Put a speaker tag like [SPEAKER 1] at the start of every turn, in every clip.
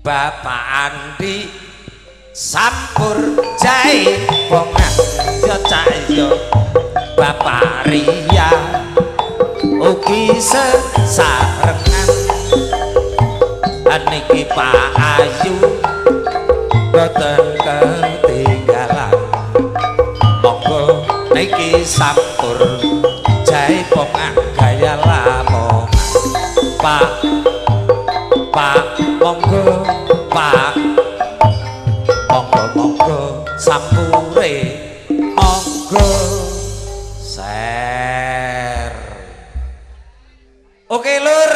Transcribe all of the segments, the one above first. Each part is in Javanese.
[SPEAKER 1] Bapak Andi sampur jae bongan yo cahyo Bapak Ria ugi sesarengan niki Pak Ayu boten ketinggalan monggo niki sampur jae bongan gaya Lamongan. Pak Pak monggo Pak monggo monggo sampure monggo ser. Oke lur,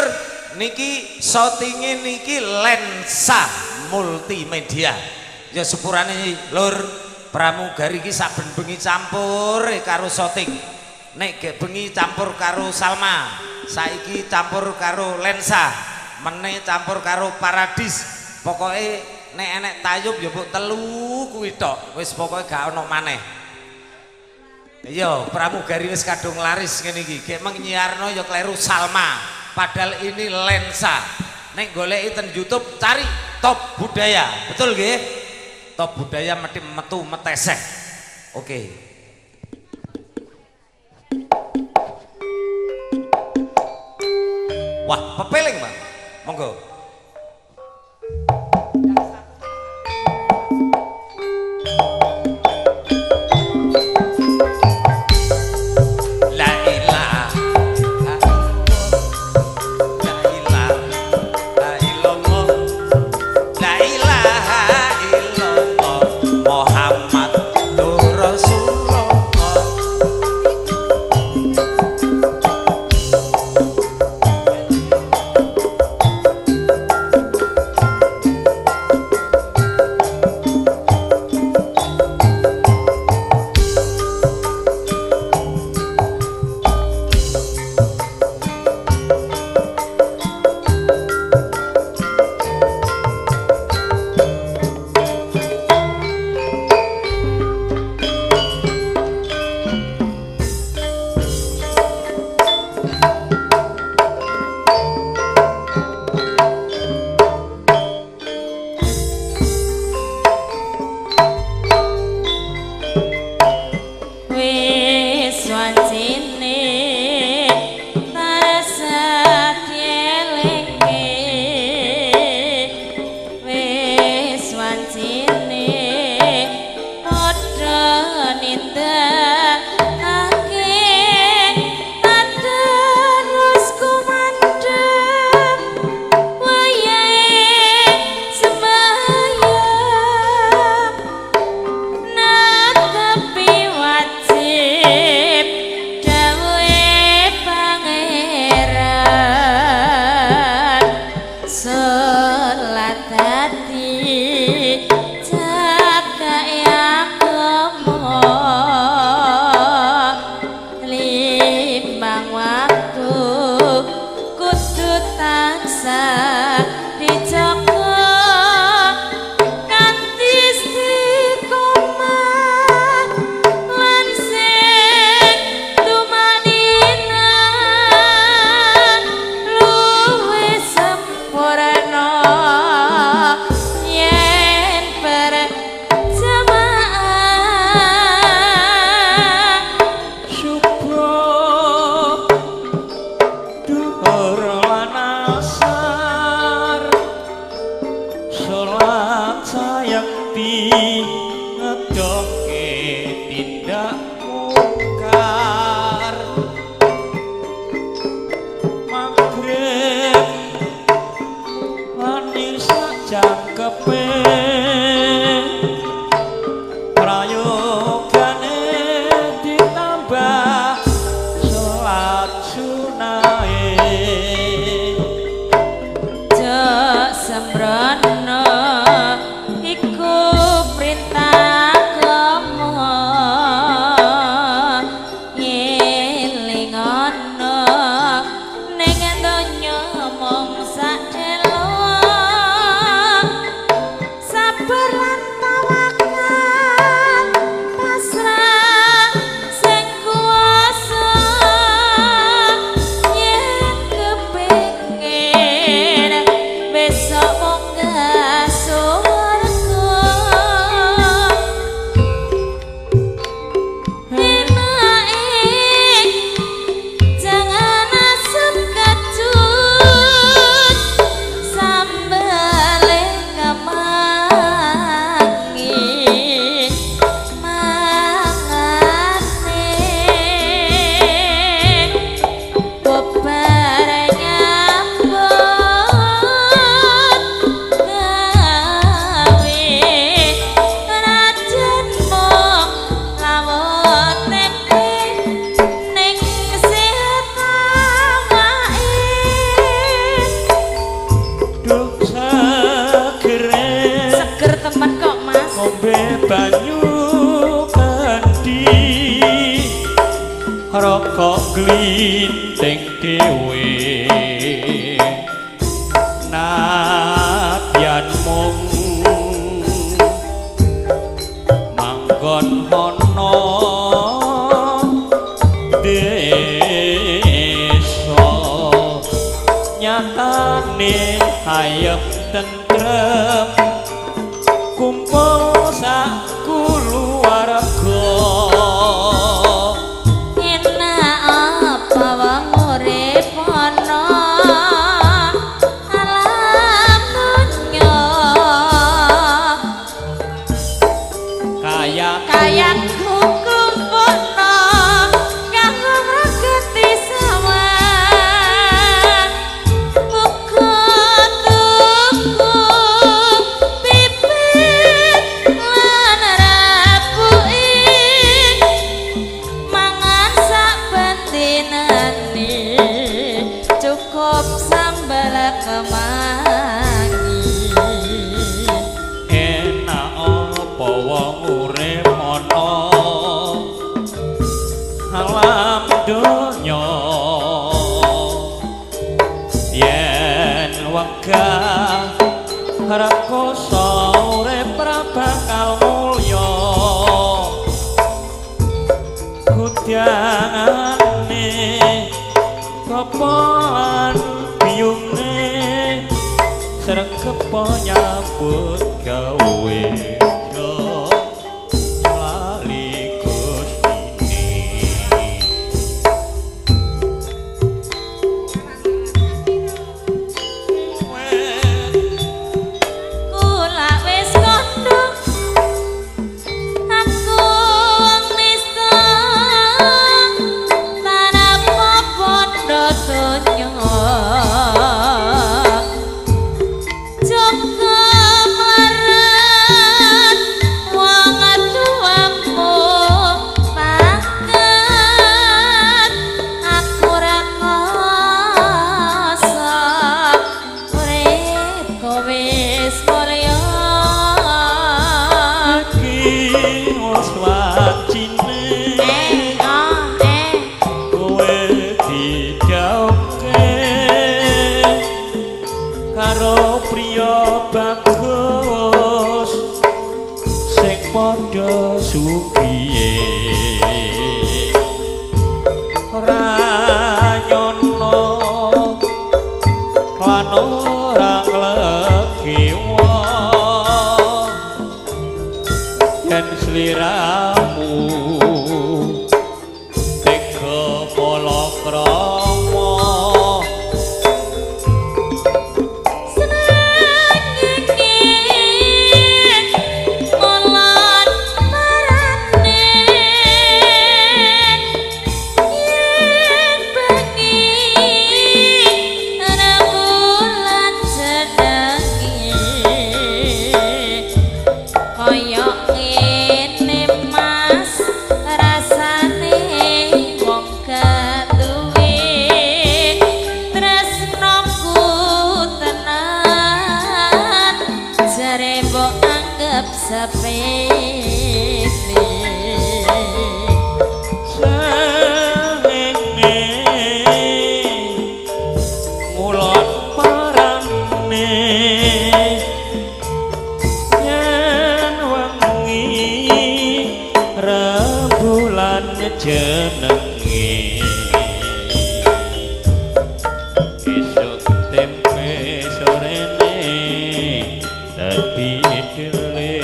[SPEAKER 1] niki shootinge niki lensa multimedia. Ya sepurane lur, pramugari iki saben bengi campur karo shooting. Nek gek bengi campur karo Salma, saiki campur karo lensa, meneh campur karo Paradis. Pokoke nek enek tayub ya mbok telu kuwi tok. Wis pokoke gak ono maneh. Iya, pramugari wis kadung laris ngene iki. Gek menyiarno ya kleru Salma. Padahal ini lensa. Nek goleki ten YouTube cari Top Budaya. Betul nggih? Top Budaya mesti metu meteseh. Oke. Wah, pepeling, Pak. Monggo. La ilaha la ilaha illallah la ilaha illallah Muhammadur Rasulullah.
[SPEAKER 2] Wis wancine tansah dielingke, wis wancine padha nindakake terus kumandhang wayahe sembahyang netepi wajib dawuhe Pangeran salat dadi jagake agama limang waktu kudu tansah dijaga kanthi istiqomah lan sing tumanina luwih sempurna yen berjamaah.
[SPEAKER 3] Subuh duhur lan asar salat sayekti ngedoke tindak mungkar magrib lan sak jangkepe prayogane ditambah salat sunahe.
[SPEAKER 2] Jok sembrono iku perintah agama ngelingono ning donya mung sadelo.
[SPEAKER 3] Glinting dhewe nadyan mung manggon ana desa, nyatane ayem tentrem kumpul sak kulawarga.
[SPEAKER 2] Enak apa wong urip ana alam donya,
[SPEAKER 3] kaya
[SPEAKER 2] kaya kumpulno kanggo mregeti sawah, uga tuku bibit lan rapuke, mangan saben dinane cukup sambel kemangi.
[SPEAKER 3] Enak apa wong urip ana alam donya, yen wegah rekoso urip ra bakal mulya, kudangane bapa lan biyunge sregep nyambut gawe yo lali Gustine.
[SPEAKER 2] Kula wis kondo aku wong nista tanpa bondo donya, Joko mlarat wong tuamu pangkat, aku ra kuasa urip kowe wis mulya.
[SPEAKER 3] Iki wis wacine
[SPEAKER 2] Eh oh eh
[SPEAKER 3] kowe dijauhke karo priya bagus sing padha sugihe, ora nyono lan ora nglegiwa yen sliramu tega palakrama.
[SPEAKER 2] Srengenge molot marane yen bengi rembulan jenenge kaya ngene Mas rasane wong kaduwe tresnoku tenan jare mbok anggap sepele.
[SPEAKER 3] Srengenge ngulon marane yen wengi rembulan jenenge, esuk tempe sorene dadi dele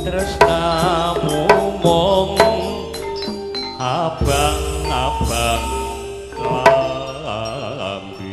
[SPEAKER 3] tresnamu mung abang-abang klambi.